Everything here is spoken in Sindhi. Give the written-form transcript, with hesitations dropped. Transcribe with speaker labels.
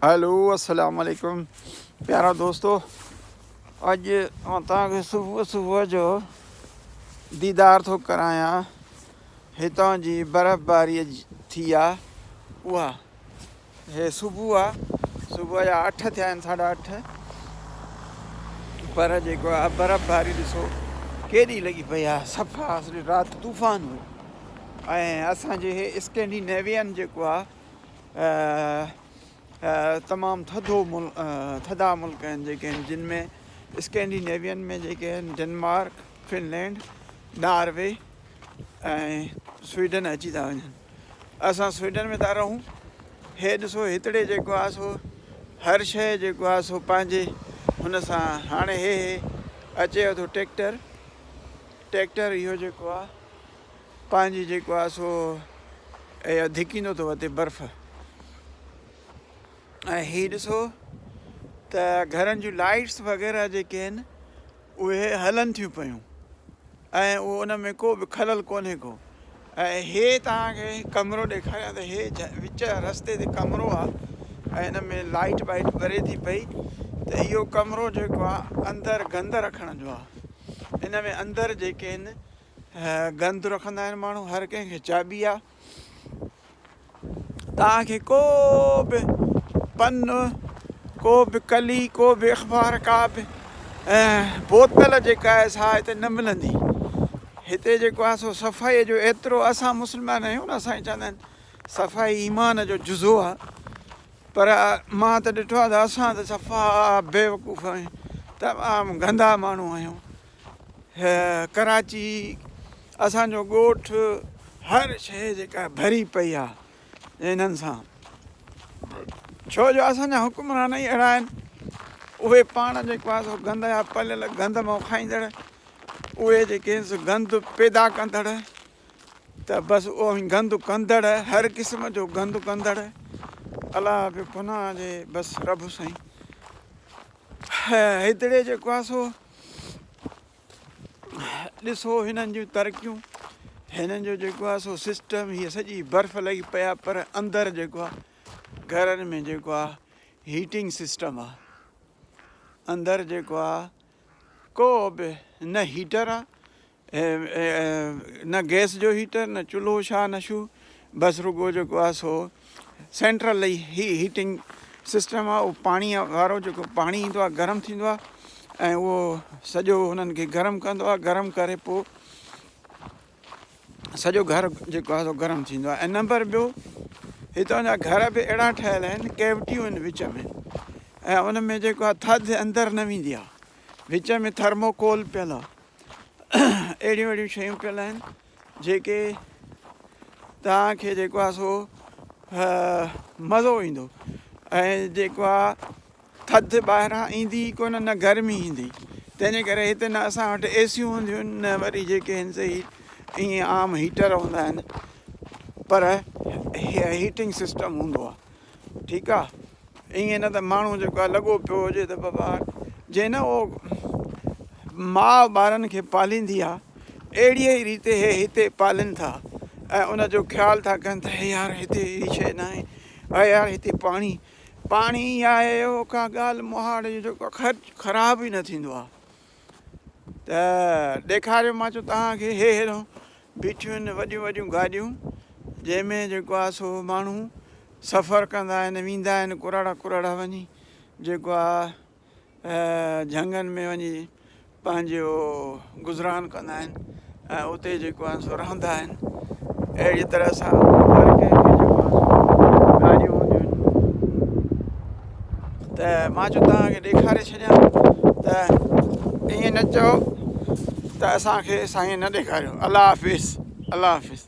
Speaker 1: هلو السلام عليڪم پيارا دوستو اڄ آئون توهان کي صبح صبح جو ديدار ٿو ڪرايان هتان جي برف باري ٿي آ اها هي صبح آ صبح جا اٺ ٿيا آهن ساڍا اٺ پر جيڪو آ برف باري ڏسو ڪيڏي لڳي پئي آ صفا رات طوفان هو ۽ اسانجي هي اسڪينڊينيوين جيڪو آ تمام ٿڌو ملڪ ٿڌا ملڪ آهن جيڪي آهن جن ۾ اسڪينڊينيوين ۾ جيڪي آهن ڊنمارڪ فنلينڊ ناروي ۽ سوئيڊن اچي ٿا وڃن اسان سوئيڊن ۾ ٿا رهون هي ڏسو هتڙي جيڪو آهي سو هر شيء جيڪو آهي سو پنهنجي هن سان هاڻي هي هي اچي ٿو ٽيڪٽر ٽيڪٽر اهو جيڪو آهي پنهنجي جيڪو آهي سو اهو ڌڪيندو ٿو وتي برف ۽ هي ڏسو ته گهرن جون لائٽس وغيره جيڪي آهن اهي هلن ٿيون پيون ۽ اهو ان ۾ ڪو به خلل ڪونهي ڪو ۽ هي توهان کي ڪمرو ڏيکاريان ته هي وچ رستي تي ڪمرو آهي ۽ ان ۾ لائٽ وائٽ ٻري ٿي پئي ته اهو ڪمرو جيڪو آهي اندر گند رکڻ جو آهي ان ۾ اندر جيڪي آهن گند رکندا آهن ماڻهو هر ڪنهن کي چاٻي آ توهان کي ڪو به پن ڪو به ڪلي ڪو به اخبار ڪا به بوتل جيڪا آهي سا هتي نه ملندي هتي جيڪو آهي سو صفائي جو ايترو اسان مسلمان آهيون نه اسان چوندا آهن صفائي ايمان جو جزو آهي پر مان ته ڏٺو آهي ته اسان ته صفا بيوقوف آهيون تمام گندا ماڻهو آهيون ڪراچي اسان جو ڳوٺ هر شيء جيڪا ڀري پئي آ انهن سان ڇو جو اسان جا حڪمران ئي اهڙا آهن اهي پاڻ جيڪو آهي سو گند جا پليل گند مان کائيندڙ اهي جيڪي آهن سو گند پيدا ڪندڙ ته بس اهو گند ڪندڙ هر قسم جو گند ڪندڙ الله به پناهه جي بس رب سائين هتڙي جيڪو آهي سو ڏسو هنن جون ترقيون هنن جو جيڪو آهي سو سسٽم هي سڄي برف لڳي پئي آهي پر اندر جيڪو آهي گهرن ۾ جيڪو آهي هيٽنگ سسٽم آهي اندر جيڪو آهي ڪو به نه هيٽر آهي نه گئس جو هيٽر نه چلهو ڇا نه شو بس رڳو جيڪو آهي سو سينٽرل هي هيٽنگ سسٽم آهي اهو پاڻي وارو جيڪو پاڻي ايندو آهي گرم ٿيندو آهي ۽ اهو سڄو هنن کي گرم ڪندو آهي گرم ڪري پوء سڄو گهر جيڪو آهي سو گرم ٿيندو آهي ۽ نمبر ٻيو هتان جا گهر به اهڙا ٺهيل آهن ڪيوٽيون آهن وچ ۾ ۽ ان ۾ جيڪو آهي ٿڌ اندر نه ويندي آهي وچ ۾ ٿرموڪول پيل آهي اهڙيون اهڙيون شيون پيل آهن جيڪي توهان کي جيڪو آهي سو مزو ايندو ۽ جيڪو آهي ٿڌ ٻاهران ايندي ئي ڪونه نه گرمي ايندي تنهنجي ڪري هتي نه اسان وٽ اي سيون هونديون آهن نه وري جيڪي آهن سي ائين عام هيٽر هوندا آهن پر هيٽنگ سسٽم هوندو آهي ٺيڪ آ ائين نه ته ماڻهو جيڪو آ لڳو پيو هجي ته بابا جي نه اهو ماء ٻارن کي پاليندي آ اهڙي ئي ريت هي هتي پالين ٿا ۽ ان جو خيال ٿا ڪن ته يار هتي هي شيء نه آهي ۽ يار هتي پاڻي پاڻي آهي اهو ڪا ڳالهه مهاڙ جو جيڪو خرچ خراب ئي نه ٿيندو آ ته ڏيکاريو مان چيو توهان کي هي هيڏو بيٺيون آهن وڏيون وڏيون گاڏيون جنهن ۾ جيڪو آهي سو ماڻهو سفر ڪندا آهن ويندا آهن ڪراڙا ڪراڙا وڃي جيڪو آهي جهنگن ۾ وڃي پنهنجو گذران ڪندا آهن ۽ اتي جيڪو آهي سو رهندا آهن اهڙي طرح سان هر ڪنهن کي جيڪو آهي سو گاڏيون هونديون آهن ته مان چيو توهان کي ڏيکاري ڇڏيان ته ائين نه چئو ته اسان کي سائين نه ڏيکاريو الله حافظ الله حافظ.